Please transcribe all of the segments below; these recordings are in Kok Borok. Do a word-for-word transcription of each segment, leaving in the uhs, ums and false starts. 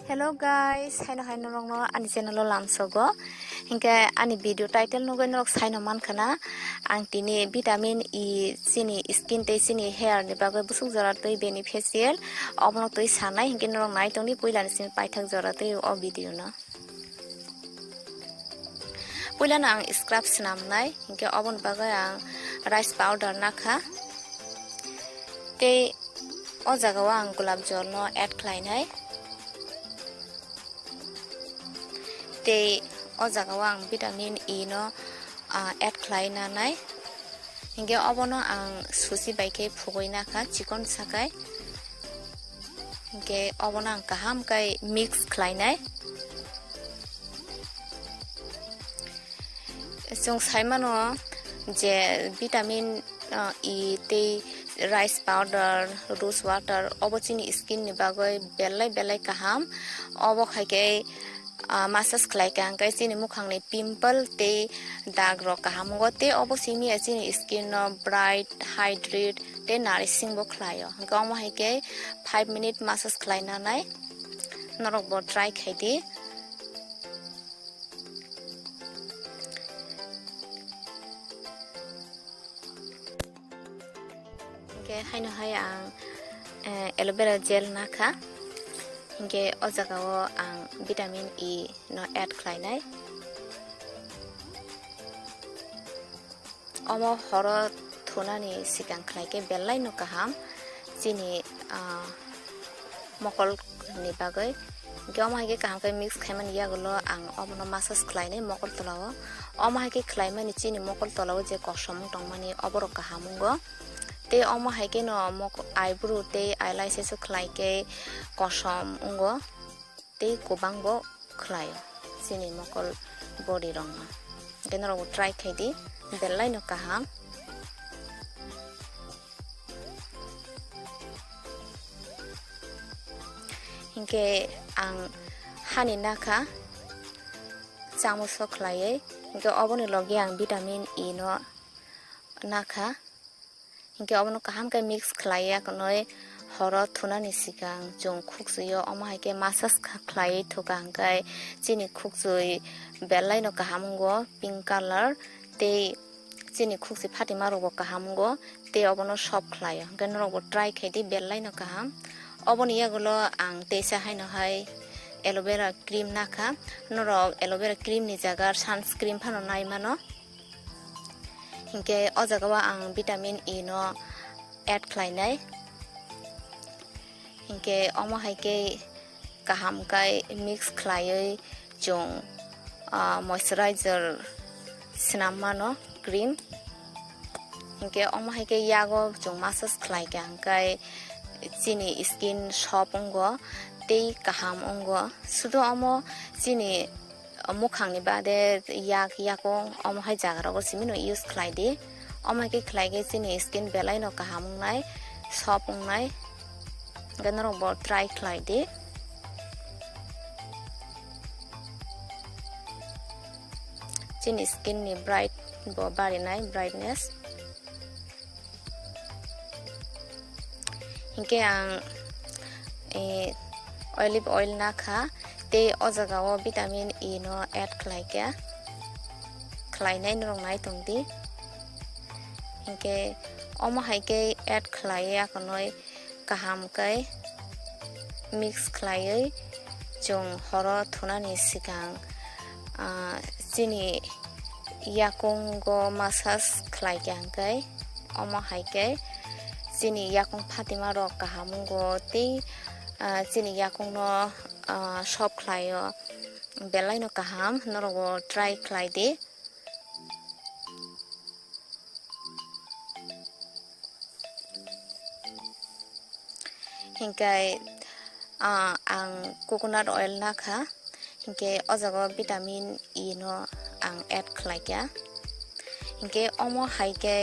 Hello guys, haino hai norokno ani channel o lamsogo. Hinkhe ani video title nugwi norok saino mankha na, ang tini vitamin E chini skin tei chini hair ni bagwi busuk jora twi beneficial, obono twi sanai, hinkhe norok nai tongdi puilani simi paithak jora twi o video no. Puilano ang scrub swnamnai, hinkhe oboni bagwi ang rice powder nakha. Tei o jagao ang gulab jol no add khlainai. Tei o jagao ang vitamin E no, ah, add khlai nanai. Hinkhe obono ang susi bai khe phugwi nakha chikon sakai. Hinkhe obono ang kaham khe mix khlainai. Chwng saimano je vitamin, ah, E tei rice powder, rose water obo chini skin ni bagwi belai belai kaham. Obo hai khe, ah, massage khlai kha hwnkhe chini mukhang ni pimple tei dag rok kaham wngo tei obo simi ya chini skin no bright, hydrate tei nourishing bo khlai o. Hwnkhe omo hai khe five minute massage khlai nanai, norok bo try khai di. Hinkhe haino hai ang, eh, aloe vera gel nakha. Hinkhe o jagao ang vitamin E no add khlainai. Omo horo thunani sikang khlai khe belai no kaham chini, ah, mokol ni bagwi. Hinkhe omo hai khe kaham khe mix khaimani yagulo ang obono massage khlainai mokol tolao. Omo hai khe khlaimani chini mokol tolao je kosom wng tongmani oborok kaham wngo. Tei omo hai khe no mok-, eyebrow tei eyelashes o khlai khe kosom wngo. Tei kwbang bo khlai o chini mokol body rok no. Hinkhe norok bo try khai di, belai no kaham. Hinkhe ang hani nakha chamuso khlaiwi, hinkhe oboni logi ang vitamin E no nakha. Hinkhe obono kaham khe mix khlaiwi akonoi horo thunani sikang chwng khukchwio, omo hai khe massage kha-, khlaiwi thuka hwnkhe chini khukchwi belai no kaham wngo, pink colour tei chini khukchwi phatima rokbo kaham wngo tei obono soft khlaio. Hinkhe norokbo try khai di, belai no kaham. Oboni yagulo ang teisa haino hai aloe vera cream nakha, norok aloe vera cream ni jaga sunscreen phano nai mano. Hinkhe o jagao ang vitamin E no add khlainai. Hinkhe omo hai khe kaham khe mix khlaiwi chwng, ah, moisturizer swnam mano cream. Hinkhe omo hai khe yago chwng massage khlai kha hwnkhe chini skin soft wngo tei kaham wngo. Sudo omo chini mukhang ni bade yak, yakung omo hai jaga rogo simi no use khlai di. Omo hai khe khlai khe chini skin belai no kaham wngnai, soft wngnai. Hwnkhe norok bo try khlai di. Chini skin ni bright bo barinai, brightness. Hinkhe ang, eh, olive oil nakha, tei o jagao vitamin E no add khlai kha, khlainai norok nai tong di. Hinkhe omo hai khe add khlaiwi akonoi kaham khe mix khlaiwi chwng horo thunani sikang, ah, chini yakungo massage khlai kha hwnkhe, omo hai khe chini yakung phatima rok kaham wngo tei, ah, chini yakung no, ah, soft khlaio, belai no kaham, norok bo try khlai di. Hinkhe, ah, ang coconut oil nakha, hinkhe o jaga o vitamin E no ang add khlai kha. Hinkhe omo hai khe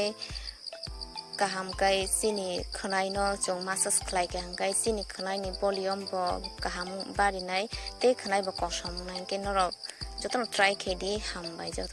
kaham khe chini khwnai no chwng massage khlai kha, hinkhe chini khwnai ni volume bo kaham barinai tei khwnai bo kosom wngnai. Hinkhe norok jotono try khe di, hambai joto.